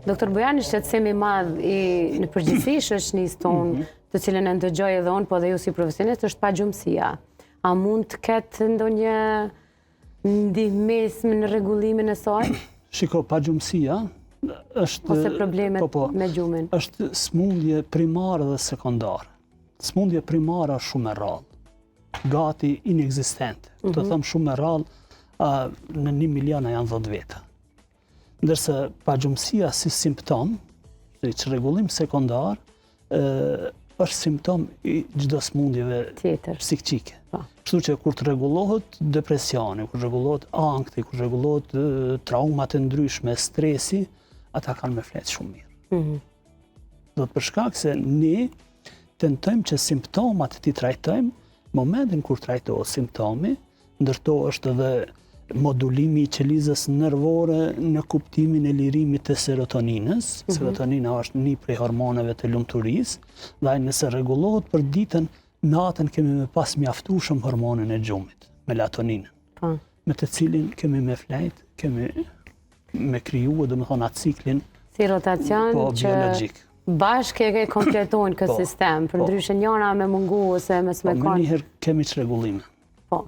Doktor Bujar, një shqetësim i madh i në përgjithësi shoqënisë tonë, mhm. të cilën e ndëgjoj edhe unë, po dhe ju si profesionist, është pagjumësia. A mund të ketë ndonjë ndihmesë në rregullimin e saj? Shiko, pagjumësia është... Ose problemet po, po, me gjumin. Është smundje primare dhe sekondare. Smundje primare është shumë e rrallë. Gati inekzistente. Mm -hmm. Të mhm. them shumë e rrallë, në një miliona janë 10 veta. Ndërsa pagjumësia si simptom, si çrregullim sekondar, është simptom i çdo smundjeve psikike. Po. Kështu që kur të rregullohet depresioni, kur rregullohet ankthi, kur rregullohet traumat e ndryshme, stresi, ata kanë me fletë shumë mirë. Mm -hmm. Do të për shkak se ne tentojmë që simptomat t'i trajtojmë, momentin kur trajtohet simptomi, Ndër to është edhe modulimi i qelizës nervore në kuptimin e lirimit të serotoninës. Mm -hmm. Serotonina është një prej hormoneve të lumturisë, dhe ai nëse rregullohet për ditën, natën kemi me pas mjaftueshëm hormonin e gjumit, melatoninën. Po. Me të cilin kemi me flejt, kemi me kriju, domethonë atë ciklin si rotacion po, që biologjik. Bashkë e kompletojnë këtë po, sistem, për po. ndryshe njëra me mungu ose me s'me po, kanë. Menjëherë kemi çrregullime. Po.